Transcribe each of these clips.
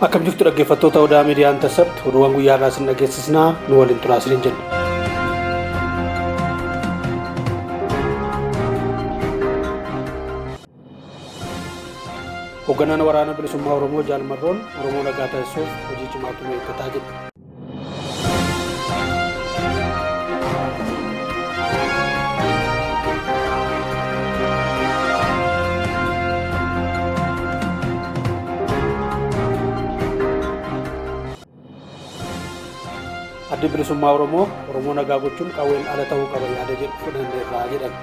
Akkam jirtu dhaggeeffattoota Odaa Miidiyaa Intercept, oduuwwan guyyaa irraa isin dhageessisnaa, nu waliin turaa isiniin jenna. Hoogganaan Waraana Bilisummaa Oromoo Jaal Marroon Oromoo nagaa taasisuuf hojii cimaatu nu eeggataa jedhe. Addi Bilisummaa Oromoo Oromoo nagaa gochuun qawween ala ta'uu qaba yaada jedhu fudhanneerra jedhan.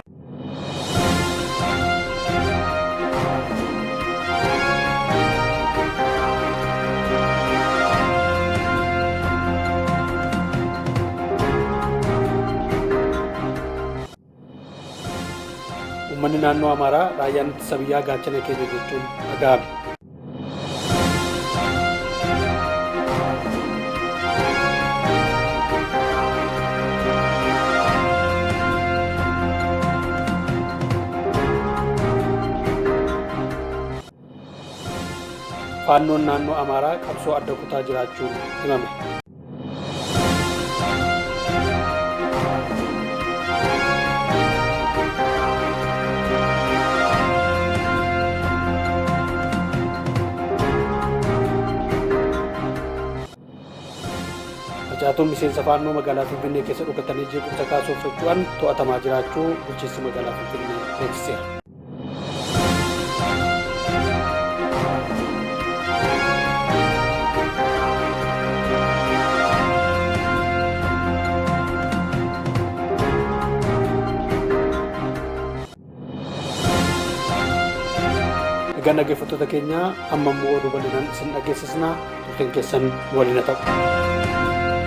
Uummanni naannoo Amaaraa raayyaan ittisa biyyaa gaachana keenya jechuun dhaga'ame. Faannoon naannoo Amaaraa qabsoo adda kutaa jiraachuun himame. Facaatuun miseensa Faannoo magaalaa Finfinnee keessa dhokatanii jeequmsa kaasuuf socho'an to'atamaa jiraachuu bulchiinsi magaalaa Finfinnee beeksiseera. Egaa dhaggeeffattoota keenya, amma immoo oduu bal'inaan isin dhageessisna, turteen keessan waliin haa ta'u.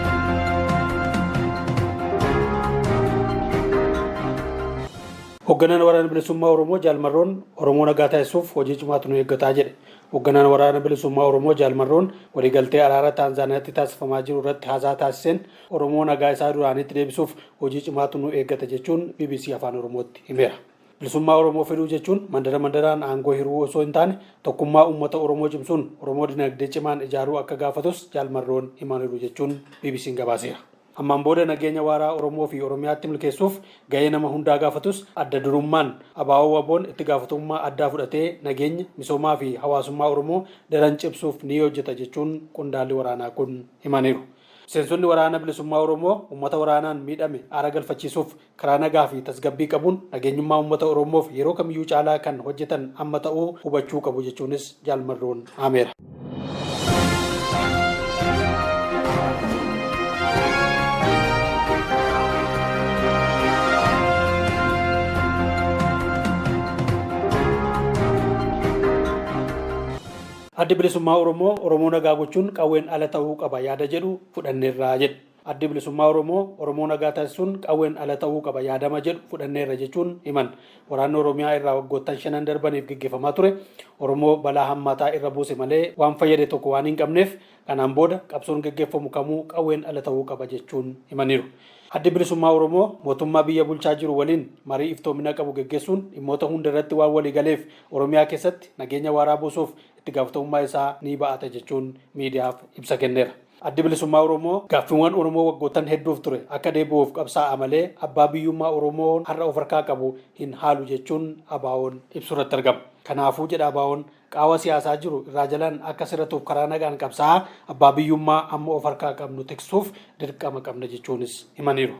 Hoogganaan Waraana Bilisummaa Oromoo Jaal Marroon Oromoo nagaa taasisuuf hojii cimaatu nu eeggataa jedhe. Hoogganaan Waraana Bilisummaa Oromoo Jaal Marroon waliigaltee araara Taanzaaniyaatti taasifamaa jiru irratti haasaa taasiseen Oromoo nagaa isaa duraaniitti deebisuuf hojii cimaatu nu eeggata jechuun bbc Afaan Oromootti himeera. Bilisummaa Oromoo fiduu jechuun mandara mandaraan aangoo hiruu osoo hin taane tokkummaa uummata Oromoo cimsuun Oromoo dinagdee cimaan ijaaruu akka gaafatus Jaal Marroon himaniiru jechuun BBC'n gabaaseera. Ammaan booda nageenya waaraa Oromoo fi Oromiyaatti milkeessuuf gahee nama hundaa gaafatus adda durummaan ABO-WBOn itti gaafatamummaa addaa fudhatee nageenya, misoomaa fi hawaasummaa Oromoo daran cimsuuf ni hojjeta jechuun qondaalli waraanaa kun himaniiru. Miseensonni Waraana Bilisummaa Oromoo uummata waraanaan miidhame aara galfachiisuuf karaa nagaa fi tasgabbii qabuun nageenyummaa uummata Oromoof yeroo kamiyyuu caalaa kan hojjetan amma ta'uu hubachuu qabu jechuunis Jaal Marroon dhaameera. Addi Bilisummaa Oromoo Oromoo nagaa gochuun qawween ala ta'uu qaba yaada jedhu fudhanneerra jedhe. Addi Bilisummaa Oromoo Oromoo nagaa taasisuun qawween ala ta'uu qaba yaadama jedhu fudhanneerra jechuun himan. Waraanni Oromiyaa irraa waggoottan shanan darbaniif geggeeffamaa ture Oromoo balaa hammaataa irra buuse malee waan fayyade tokko waan hin qabneef kanaan booda qabsoon geggeeffamu kamuu qawween ala ta'uu qaba jechuun himaniiru. Addi Bilisummaa Oromoo mootummaa biyya bulchaa jiru waliin marii iftoomina qabu geggeessuun dhimmoota hunda irratti waan walii galeef Oromiyaa keessatti nageenya waaraa buusuuf itti gaafatamummaa isaa ni ba'ata jechuun miidiyaaf ibsa kenneera. Addi Bilisummaa Oromoo gaaffiiwwan Oromoo waggoottan hedduuf ture akka deebi'uuf qabsaa'a malee abbaa biyyummaa Oromoon har'a of harkaa qabu hin haalu jechuun ABOn ibsurratti argama. Kanaafuu jedha ABOn, qaawa siyaasaa jiru irraa jalaan akka sirratuuf karaa nagaan qabsaa'aa abbaa biyyummaa amma of harkaa qabnu tiksuuf dirqama qabna jechuunis himaniiru.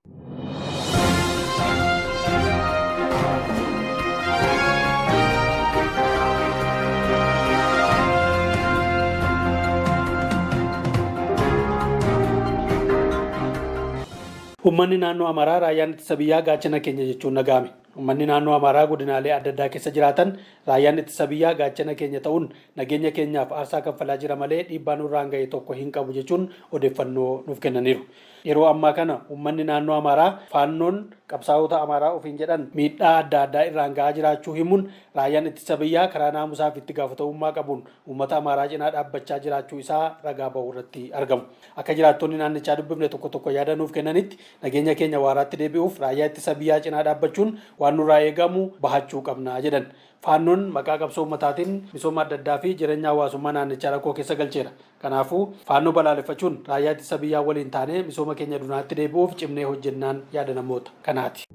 Uummanni naannoo Amaaraa raayyaan ittisa biyyaa gaachana keenya jechuun dhaga'ame. Uummanni naannoo Amaaraa godinaalee adda addaa keessa jiraatan raayyaan ittisa biyyaa gaachana keenya ta'uun nageenya keenyaaf aarsaa kaffalaa jira malee dhiibbaa nurraan ga'e tokko hin qabu jechuun odeeffannoo nuuf kennaniiru. Yeroo ammaa kana uummanni naannoo Amaaraa Faannoon qabsaa'ota Amaaraa ofiin jedhan miidhaa adda addaa irraan ga'aa jiraachuu himuun raayyaan ittisa biyyaa karaa naamusaa fi itti gaafatamummaa qabuun uummata Amaaraa cinaa dhaabbachaa jiraachuu isaa ragaa bahuu irratti argamu. Akka jiraattonni naannichaa dubbifne tokko tokko yaada nuuf kennanitti nageenya keenya waaraatti deebi'uuf raayyaa ittisa biyyaa cinaa dhaabbachuun waan nurraa eegamu bahachuu qabna jedhan. Faannoon maqaa qabsoo uummataatiin misooma adda addaa fi jireenya hawaasummaa naannichaa rakkoo keessa galcheera. Kanaafuu faannoo balaaleffachuun raayyaa ittisa biyyaa waliin taanee misooma keenya dunaatti deebi'uuf cimnee hojjennaan yaada namoota kanaati.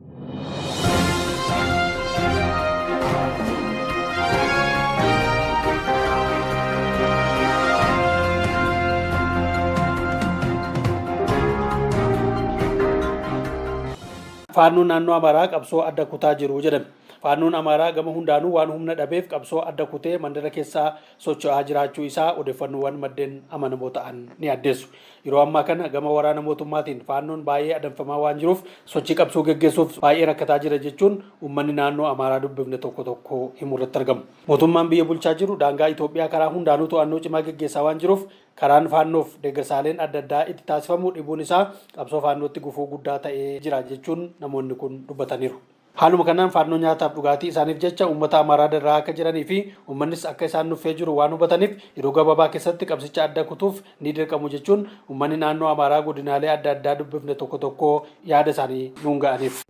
Faannoon naannoo Amaaraa qabsoo adda kutaa jiru jedhame. Faannoon Amaaraa gama hundaanuu waan humna dhabeef qabsoo adda kutee mandara keessaa socho'aa jiraachuu isaa odeeffannoowwan maddeen amanamoo ta'an ni addeessu. Yeroo ammaa kana gama waraana mootummaatiin faannoon baay'ee adamfamaa waan jiruuf sochii qabsoo geggeessuuf baay'ee rakkataa jira jechuun uummanni naannoo Amaaraa dubbifne tokko tokko himuu irratti argamu. Mootummaan biyya bulchaa jiru daangaa Itoophiyaa karaa hundaanuu to'annoo cimaa geggeessaa waan jiruuf karaan faannoof deeggarsaaleen adda addaa itti taasifamu dhibuun isaa qabsoo faannootti gufuu guddaa ta'ee jira jechuun namoonni kun dubbataniiru. Haaluma kanaan faannoo nyaataaf dhugaatii isaaniif jecha uummata Amaaraa darraa akka jiranii fi uummannis akka isaan nuffee jiru waan hubataniif yeroo gabaabaa keessatti qabsicha adda kutuuf ni dirqamu jechuun uummanni naannoo Amaaraa godinaalee adda addaa dubbifne tokko tokko yaada isaanii nuun ga'aniif.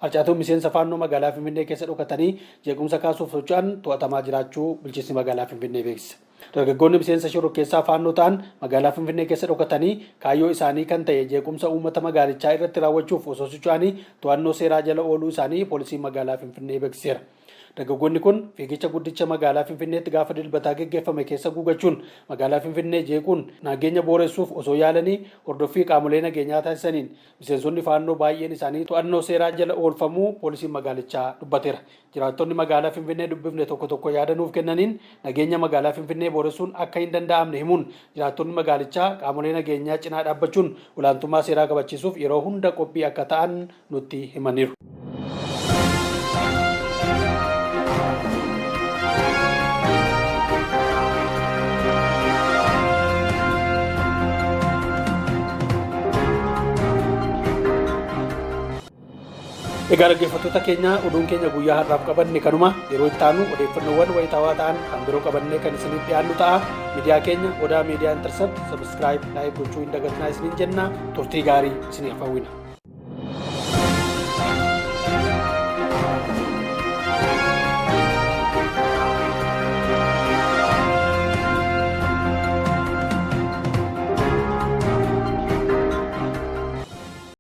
Harcaatuun miseensa faannoo magaalaa Finfinnee keessa dhokatanii jeequmsa kaasuuf socho'an to'atamaa jiraachuu bulchiinsi magaalaa Finfinnee beeksise. Dargaggoonni miseensa shororkeessaa faannoo ta'an magaalaa Finfinnee keessa dhokatanii kaayyoo isaanii kan ta'e jeequmsa uummata magaalichaa irratti raawwachuuf osoo socho'anii to'annoo seeraa jala ooluu isaanii poolisiin magaalaa Finfinnee beeksiseera. Dargaggoonni kun fiigicha guddicha magaalaa Finfinneetti gaafa dilbataa geggeeffame keessa guugachuun magaalaa Finfinnee jeequun nageenya booressuuf osoo yaalanii hordoffii qaamolee nageenyaa taasisaniin miseensonni faannoo baay'een isaanii to'annoo seeraa jala oolfamuu poolisiin magaalichaa dubbateera. Jiraattonni magaalaa Finfinnee dubbifne tokko tokko yaada nuuf kennaniin nageenya magaalaa Finfinnee booressuun akka hin danda'amne himuun jiraattonni magaalichaa qaamolee nageenyaa cinaa dhaabbachuun olaantummaa seeraa kabachiisuuf yeroo hunda qophii akka ta'an nutti himaniiru. Egaa dhaggeeffattoota keenya oduun keenya guyyaa har'aaf qabanne kanuma yeroo itti aanu odeeffannoowwan wayitaawaa ta'an kan biroo qabannee kan isinitti dhiyaannu ta'a. Miidiyaa keenya Odaa Miidiyaa Intercept subscribe like gochuu hin dagatinaa isiniin jenna turtii gaarii isiniif hawwina.